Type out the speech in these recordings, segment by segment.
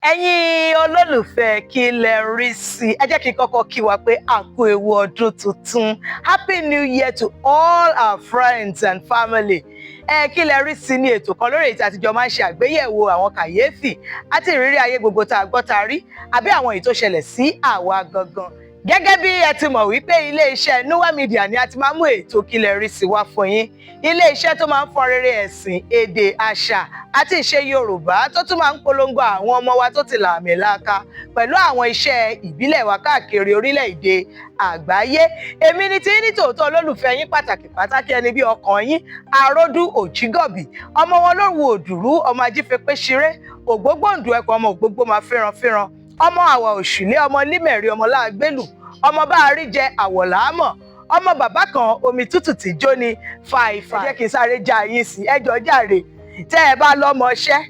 Ẹ̀yin olólùfẹ́ Kí Lẹ Rí Sí, ẹ jẹ́ kí n kọ́kọ́ kí wa pé a kú ewu ọdún tuntun. Happy New Year to all our friends and family. Ẹ Kí Lẹ Rí Sí ní ètò kan lórí èyí àtijọ́ máa ń ṣe àgbéyẹ̀wò àwọn kàyéfì àti ìrírí ayé gbogbo tá a gbọ́, tá a rí, àbí àwọn èyí tó ṣẹlẹ̀ sí àwa gangan. Gẹ́gẹ́ bí ẹ ti mọ̀ wípé ilé-iṣẹ́ Nuwa Media ni a ti máa ń mú ètò Kí Lẹ Rí Sí wá fún yín, ilé-iṣẹ́ tó máa ń fọn rere ẹ̀sìn, èdè, àṣà àti ìṣe Yorùbá, tó tún máa ń polongo àwọn ọmọ wa tó ti lààmìlaaka pẹ̀lú àwọn iṣẹ́ ìbílẹ̀ wa káàkiri orílẹ̀-èdè àgbáyé. Èmi ni tí ní tòótọ́, olólùfẹ́ yín pàtàkì pàtàkì, ẹni bí ọkàn yín, Àròdù Òjìgọ̀bì, ọmọ wọn lóru òdùrú, ọmọ ajífẹ́pẹ́ ṣeré, ògbógbòǹdù ẹ̀kọ́, ọmọ ògbógbó máa fẹ́ràn fẹ́ràn, ọmọ àwà òṣùlé, ọmọ límẹ̀rí, ọmọ láàgbélù, ọmọ bá a rí jẹ àwọ̀láàmọ̀, ọmọ bàbá kan omi tútù tí jó ni fàìfà. Ẹ jẹ́ kí n sáré já yín sí ẹjọ́ jàre. Tẹ́ ẹ bá lọ́mọ iṣẹ́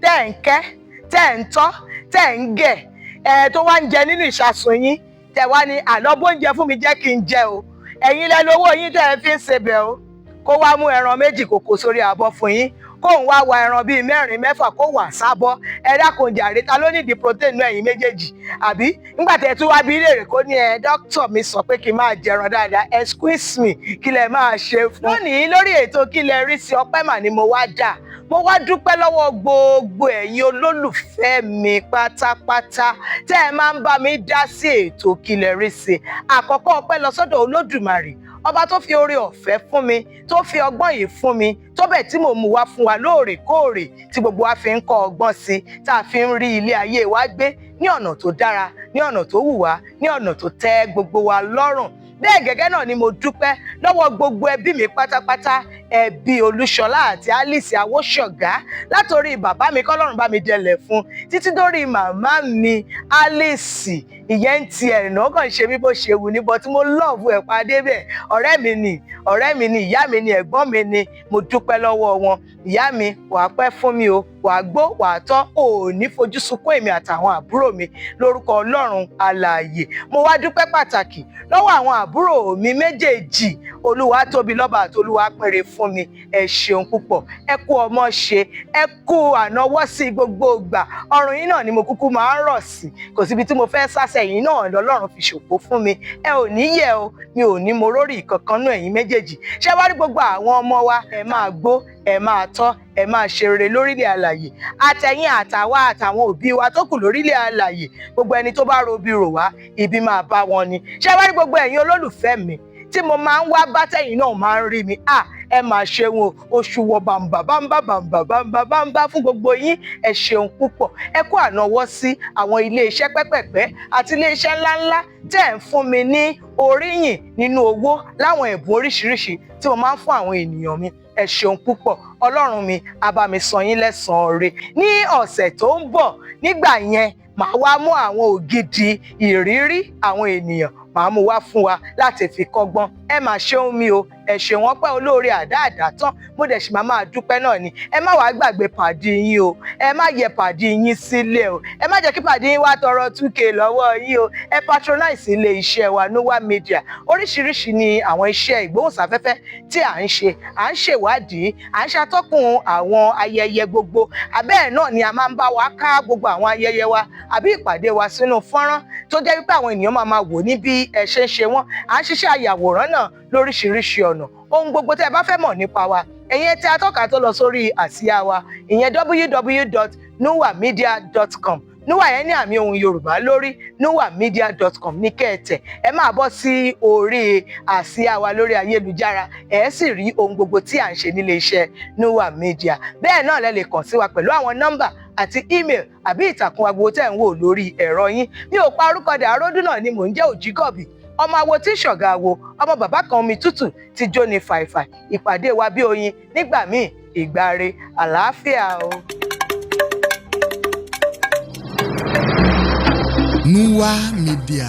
tẹ́ ẹ̀ ń kẹ́, tẹ́ ẹ̀ ń tọ́, tẹ́ ẹ̀ ń gẹ̀, ẹ tó wá ń jẹ nínú ìṣàsùn yín, tẹ́ wá ní àlọ́ bóúnjẹ fún mi, jẹ́ kí n jẹ o. Ẹ̀yin lẹ lówó yín tẹ́ ẹ fi ń sebẹ̀ o. Kó wá mú ẹran méjì kòkó sórí abọ́ fún yín, kóun wá wa ẹran bíi mẹ́rin mẹ́fà kó wà sábọ́. Ẹ dákun jàre, ta ló nídìí protein náà, ẹ̀yin méjèèjì? Àbí nígbà tẹ́ ẹ tún wá bí léèrè, kó ní ẹ dókítà mi sọ pé kí n máa jẹran dáadáa. Excuse me, kí lẹ máa ṣe fún. Lónìí lórí ètò Kí Lẹ Rí Sí, ọpẹ́ mà ni mo wá dà. Mo wá dúpẹ́ lọ́wọ́ gbogbo ẹ̀yin olólùfẹ́ mi pátápátá tẹ́ ẹ máa ń bá mi dá sí ètò Kí Lẹ Rí Sí. Àkọ́kọ́, ọpẹ́ lọ sọ́dọ̀ Olódùmarè, ọba tó fi oore ọ̀fẹ́ fún mi, tó fi ọgbọ́n yìí fún mi tó bẹ́ẹ̀ tí mò ń mú wá fún wa lóòrèkóòrè, tí gbogbo wa fi ń kọ́ ọgbọ́n sí, tá a fi ń rí ilé ayé wa gbé ní ọ̀nà tó dára, ní ọ̀nà tó wù wá, ní ọ̀nà tó tẹ́ gbogbo wa lọ́rùn. Bẹ́ẹ̀ gẹ́gẹ́ náà ni mo dúpẹ́ lọ́wọ́ gbogbo ẹbí mi pátápátá, ẹbí Olúṣọlá àti Alice Awóṣọ̀gá, látòrí bàbá mi, kọ́lọ́run bá mi dẹlẹ̀ fún, títí dórí màmá mi Alice. Ìyẹn ń ti ẹ̀nà kàn ṣe mí bó ṣe wù ní, but mo love ẹ̀ pàdé bẹ́ẹ̀. Ọ̀rẹ́ mi ni, ọ̀rẹ́ mi ni, ìyá mi ni, ẹ̀gbọ́n mi ni. Mo dúpẹ́ lọ́wọ́ wọn. Ìyá mi, wàá pẹ́ fún mi o, wàá gbó, wàá tọ́, ò ní fojú sunkún èmi àtàwọn àbúrò mi lórúkọ Ọlọ́run alààyè. Mo wá dúpẹ́ pàtàkì lọ́wọ́ àwọn àbúrò mi méjèèjì, Olúwatóbilọ́ba àti Olúwapẹ̀rẹ̀ fún mi. Ẹ ṣeun púpọ̀, ẹ kú ọmọ ṣe, ẹ kú ànáwọ́ sí gbogbo ìgbà. Ọrùn yín náà ni mo kúkú máa ń rọ̀ sí, kò síbi tí mo fẹ́ sásẹ̀ yín náà lọ́lọ́run fi ṣòpó fún mi. Ẹ ò ní yẹ o, mi ò ní mo rórí ìkankan náà. Ẹ̀yin méjèèjì, ṣé wá rí gbogbo àwọn ọmọ wa, ẹ máa gbó, ẹ máa tọ́, ẹ máa ṣe rere lórílẹ̀ alàyè, àtẹ̀yìn àtàwa àtàwọn òbí wa tó kù lórílẹ̀ alàyè. Gbogbo ẹni tó bá robi rò wá, ibi máa bá wọn ni. Ṣé wá rí gbogbo ẹ̀yin olólùfẹ́ mi tí mo máa ń wá bá, tẹ̀yìn náà máa ń rí mi, à ẹ máa ṣeun o. Oṣù wọ bàǹbà bàǹbà bàǹbà bàǹbà bàǹbà fún gbogbo yín. Ẹ ṣeun púpọ̀, ẹ kú ànáwọ́ sí àwọn iléeṣẹ́ pẹ́pẹ̀pẹ́ àti iléeṣẹ́ ńláńlá tẹ́ ẹ̀ ń fún mi ní oríyìn nínú owó, láwọn ẹ̀bùn oríṣiríṣi tí mo máa ń fún àwọn ènìyàn mi. Ẹ ṣeun púpọ̀, Ọlọ́run mi á bá mi san yín lẹ́san rẹ̀. Ní ọ̀sẹ̀ tó ń bọ̀, nígbà yẹn, màá wá mú àwọn ògidì ìrírí àwọn ènìyàn, màá mú wá fún wa láti fi kọ́gbọ́n. Ẹ máa ṣeun mi o, ẹ ṣeun. Wọn pẹ́ olóore àdáàdá tán, mo dẹ̀ sì máa máa dúpẹ́ náà ni. Ẹ má wàá gbàgbé pàdé yín o, ẹ má yẹ pàdé yín sílẹ̀ o, ẹ má jẹ́ kí pàdé yín wá tọrọ 2K lọ́wọ́ yín o. Ẹ patronize ilé iṣẹ́ wa, Nowa Media. Oríṣiríṣi ni àwọn iṣẹ́ ìgbóhùnsáfẹ́fẹ́ tí à ń ṣe. À ń ṣèwádìí, à ń ṣàtọ́kùn àwọn ayẹyẹ gbogbo, àbẹ́ẹ̀ náà ni a máa ń bá wa ká gbogbo àwọn ayẹyẹ wa àbí ìpàdé wa sínú fọ́nrán tó jẹ́ wípé àwọn ènìyàn máa máa wò ní bí ẹ ṣe ń ṣe wọ́n. À ń ṣiṣẹ́ àyàwòrán náà lóríṣiríṣi ọ̀nà. Ohun gbogbo tẹ́ ẹ bá fẹ́ mọ̀ nípa wa, ẹ̀yin tí atọ́ka tó lọ sórí àsíá wa, ìyẹn www.nuwamedia.com. Nuwa yẹn ní àmì ohun Yorùbá lórí. Nuwamedia.com ní kẹ́ẹ̀tẹ̀, ẹ máa bọ́ sí orí àsíá wa lórí ayélujára, ẹ sì rí ohun gbogbo tí à ń ṣe nílé iṣẹ́ Nuwa Media. Bẹ́ẹ̀ náà lẹ lè kàn sí wa pẹ̀lú àwọn nọ́mbà àti email àbí ìtàkùn agbo tẹ́ ń wò lórí ẹ̀rọ yín. Mi ò pa orúkọ dà, Aródún náà ni mò ń jẹ́, Òjìgọ̀bì, ọmọ awo tí ṣọ̀gá awo, ọmọ bàbá kan omi tútù tí jóni fàìfàì. Ìpàdé wa bí oyin nígbà míì. Ìgbàre, àlàáfíà o. Nuwa Media.